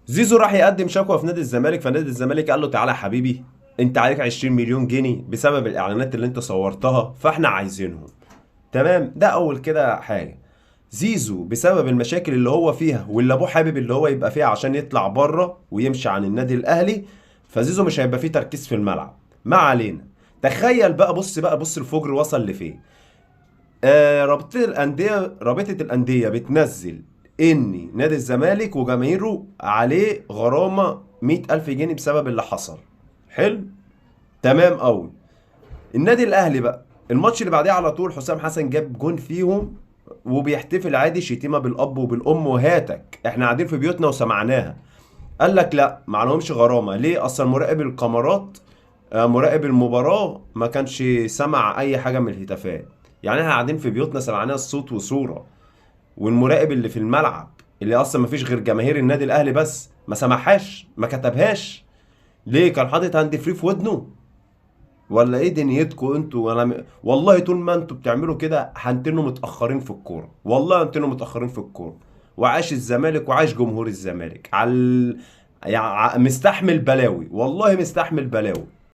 زيزو راح يقدم شكوى في نادي الزمالك، فنادي الزمالك قال له تعالى يا حبيبي، انت عليك 20 مليون جنيه بسبب الاعلانات اللي انت صورتها، فاحنا عايزينهم. تمام، ده اول كده حاجة. زيزو بسبب المشاكل اللي هو فيها واللي ابوه حابب اللي هو يبقى فيها عشان يطلع بره ويمشي عن النادي الاهلي، فزيزو مش هيبقى فيه تركيز في الملعب. ما علينا. تخيل بقى، بص بقى، بص الفجر وصل لفين. رابطه الاندية بتنزل ان نادي الزمالك وجماهيره عليه غرامة 100,000 جنيه بسبب اللي حصل. حلو، تمام قوي. النادي الاهلي بقى الماتش اللي بعديه على طول حسام حسن جاب جون فيهم وبيحتفل عادي، شتيمه بالاب وبالام وهاتك، احنا قاعدين في بيوتنا وسمعناها. قال لك لا، ما عليهمش غرامة. ليه؟ اصلا مراقب الكاميرات، مراقب المباراة ما كانش سمع اي حاجة من الهتافات. يعني احنا قاعدين في بيوتنا سمعناها الصوت وصوره، والمراقب اللي في الملعب اللي اصلا ما فيش غير جماهير النادي الاهلي بس ما سمعهاش، ما كتبهاش. ليه؟ كان حاطط hand free في ودنه ولا ايه دنيتكم انتوا؟ والله طول ما انتوا بتعملوا كده هنتنوا متاخرين في الكورة، والله هنتنوا متاخرين في الكورة. وعاش الزمالك وعاش جمهور الزمالك على مستحمل بلاوي، والله مستحمل بلاوي.